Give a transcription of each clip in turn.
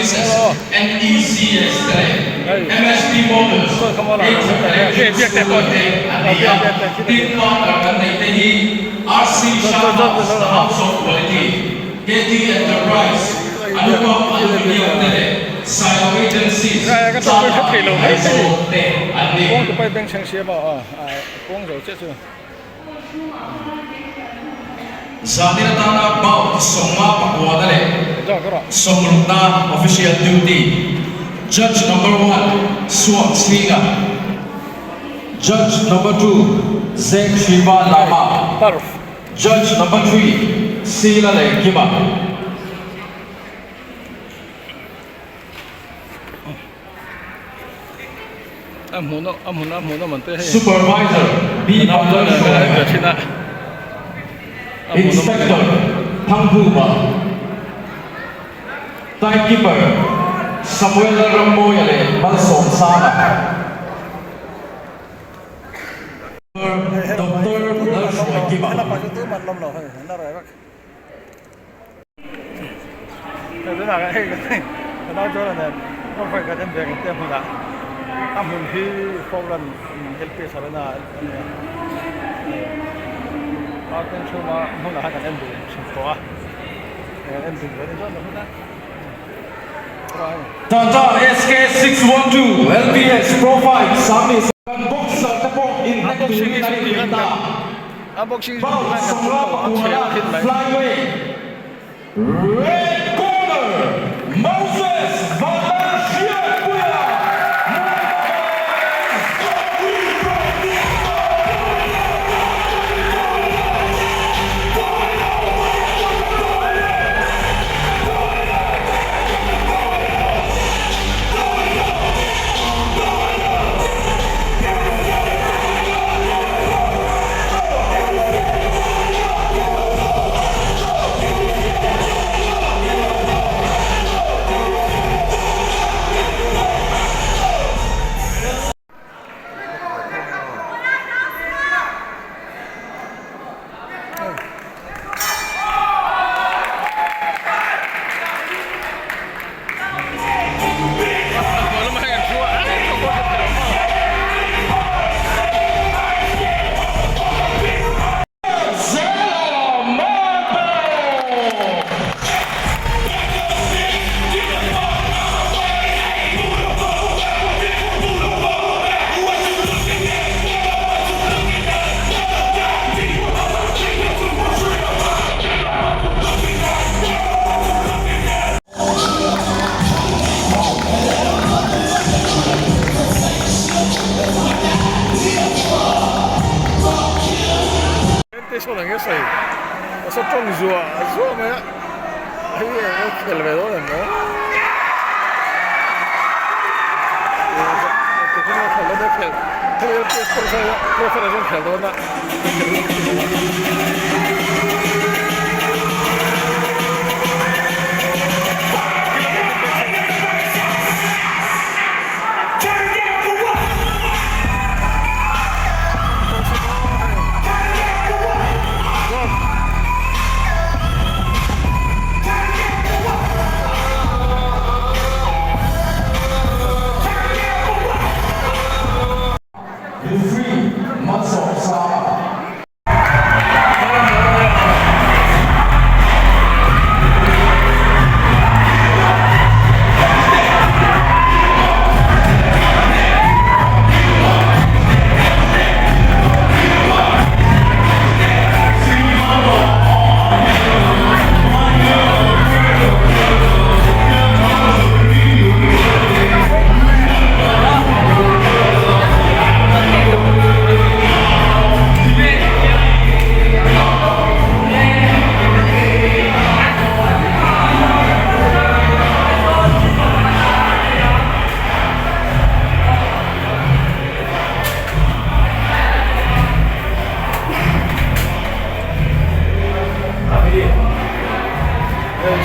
Services, NECS te leh MSP Motors, Aether Electric Scooter te an ni a. Team partner kan neih te hi RC Shah House, The House of Quality, KT Enterprise, Anupam Aluminium te leh Silo Agencies, Chana Aizawl te an ni. Zanin atana bout 59 na leh 60 na official duty Judge number one Suak Chhinga, Judge number two Zek Shiva Lama, Judge number three Sila Lengkima. Supervisor B Vanlalhruaia, Inspector Thangkhuma, Timekeeper Samuel Lalrammawia leh Malsawmsanga, Doctor Lalhruaikima. A hmun hi Folkland LPS Arena a ni a parking chhunga hmunah hian kan en dun thin tawh a kan en dun ve ni chuan hmun a Tata SK612 LPS Profile Sangni Kan boxer te pawh inhnek turin an inrin ta. Bout 59 Flyweight Red Corner Moses Vanlalhriatpuia Zela Marco! Referee Malsawmsanga.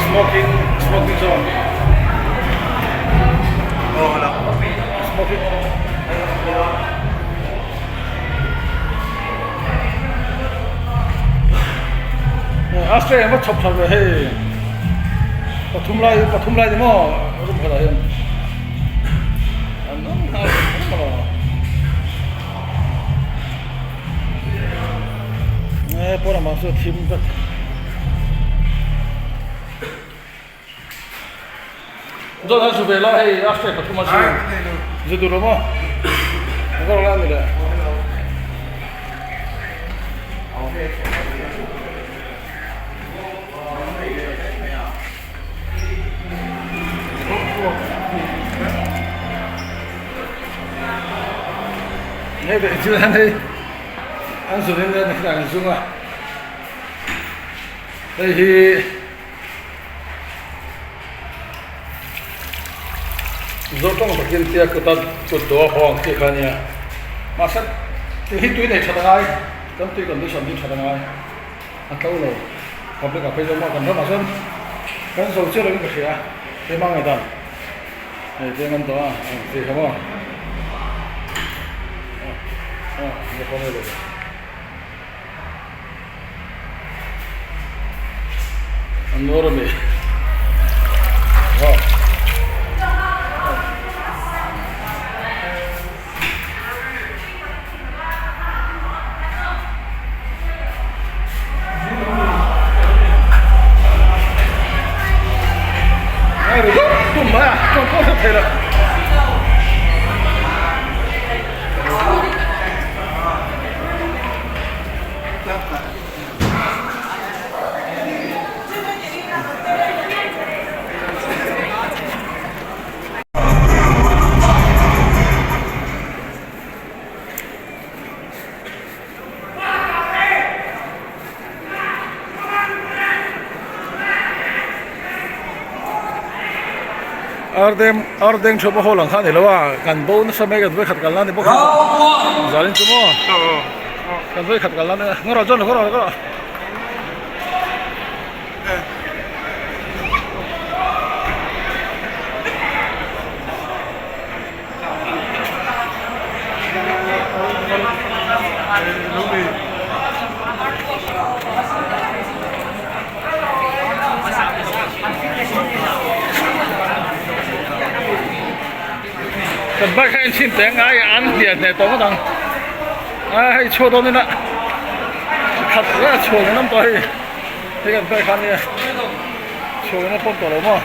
Smoking smoking zone smoking Australia va chhawp chho ve hei. Pathum lai pathum lai ni maw room khatah hian an awm nghal vek a e pawn lamah chu a thim vek. Zawt an su ve la hei a step pathum a su zu dur lo maw ka rawh la a ni le. Hei ve chuan hei an zurin an an zung a hei hi Zotawng takin tia kut a kut dawh a haw ang chi kha ania mahse tui hi tui nei that a ngai kan tui condition hi that a ngai a tlo lo public ah phei chuan maw kan ramah chuan kan zo chiah lovin ka hria keimah ngaihdan hei tlem an dawh a ang chi kha maw aw aw. An nawr a ni. Ardeng ardeng theuh pawh haw lang kha a ni lo a kan bo nasa mai kan vawikhat kalna a ni bawk a zalin chu maw. Kan vawi khat kal a ngaw rawh chuan ngaw rawh ngaw rawh. Kan bike kha enchhin teh ngai an hliah hneh tawh ngawt ang a hei chhuah dawn ina khat reng a chhuah in awm tawh hei hei kan bike kha ania chhuah in a pawm tawh lo maw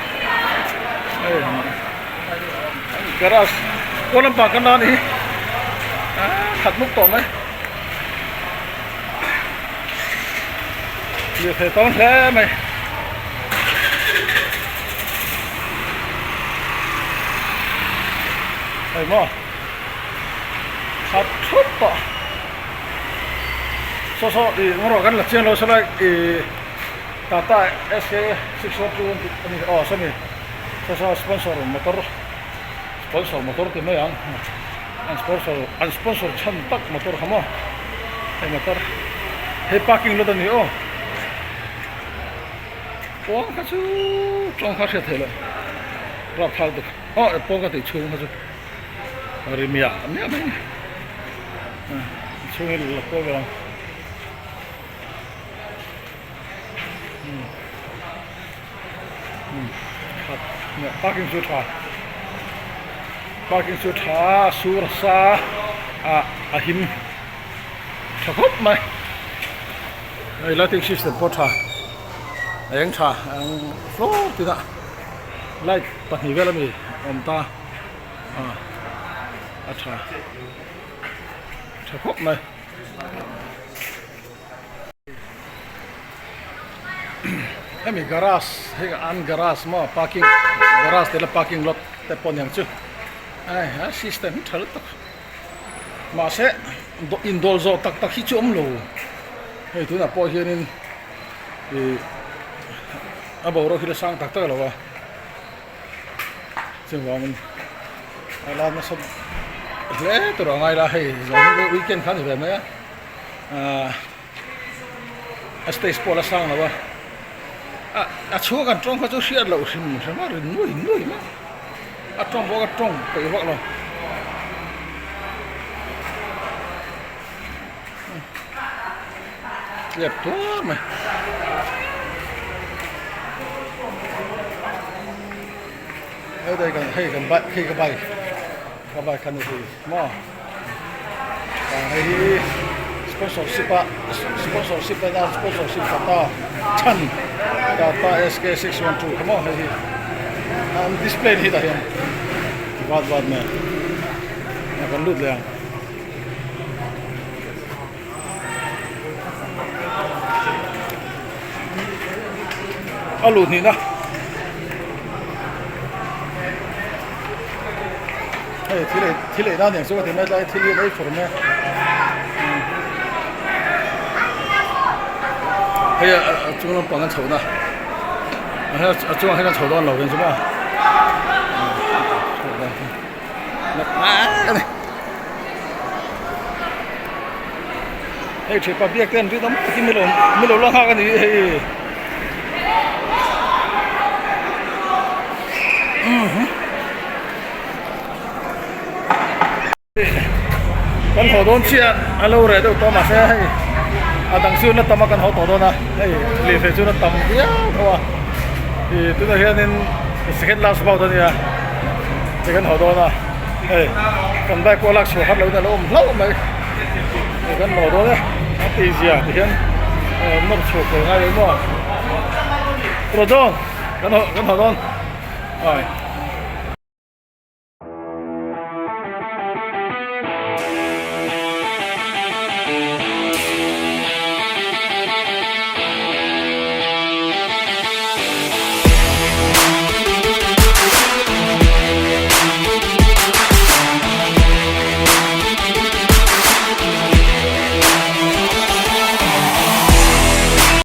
hei garage pawn lampang kan la a ni hi a khat nuk tawh mai lirthei tam hle mai. Hei maw khat thut tawh saw saw ih ngaw rawh kan la chiang lo sawlai ih Tata SK 612 an tih a ni aw sawmi saw saw sponsor motor sponsor motor ti mai ang an sponsor an sponsor chhan tak motor kha maw hei motor hei parking lot a ni aw. Pawn kha chu tawng kha hriat theih loh rapthlak deuh aw pawn ka tih chhung kha chu ri miah miah mai a ni chhung hi la kual vel ang khat parking chu tha parking chu tha sur a sa a a him tha khawp mai hei lighting system pawh tha. A eng tha ang floor tinah light pahnih vel ami awm ta a a tha tha khawp mai hemi garage hei an garage maw parking garage te la parking lot te pawh aniang chu ai a system hi tha lutuk mahse indawl zawh tak tak hi chu awm lo hei tunah pawh hianin. Ih a boruak hi la sang tak tak lo a chuvangin a la nasa hle tur a ngai la hei zawng hi weekend kha a ni ve mai a ahh a stage pawh a la sang lo a ah a chhung kan tawng kha chu hriat loh hrim hrim a ri nuai nuai mai a tawng pawh ka tawng peih vak lo. Tlep tuar mai. Hei kan hei kan bike hei ka bike ka bike a ni hei maw ah hei hi sponsorship a sponsorship a sponsorship tata chhan tata SK 612 kha maw hei hi an display hi tah hian vat vat mai a kan lut leh ang. A luh hnihna hei thil ei thil ei nan eng chu ka ti mai tlai thil hi an ei fur mai a hei a chung lampang an chhohna a chungah hian an chho dawn lo eng chu maw Hei thipa biak te an ri tam takin milo milo la nghak a ni hei kan haw dawn chiah a lo reh deuh tawh mahse hei a dang chu na tam a kan haw tawh dawn a hei lirthei chu na tam viau tho a ih tunah hianin second last bout a nia. Hei kan haw dawn a hei kan bike pawh lak chhuah khat lo in a lo awm hlauh mai hei kan haw dawn e a tih zia ti hian nawr chhuak tur ngai lo maw Rodon kan haw kan haw dawn ai.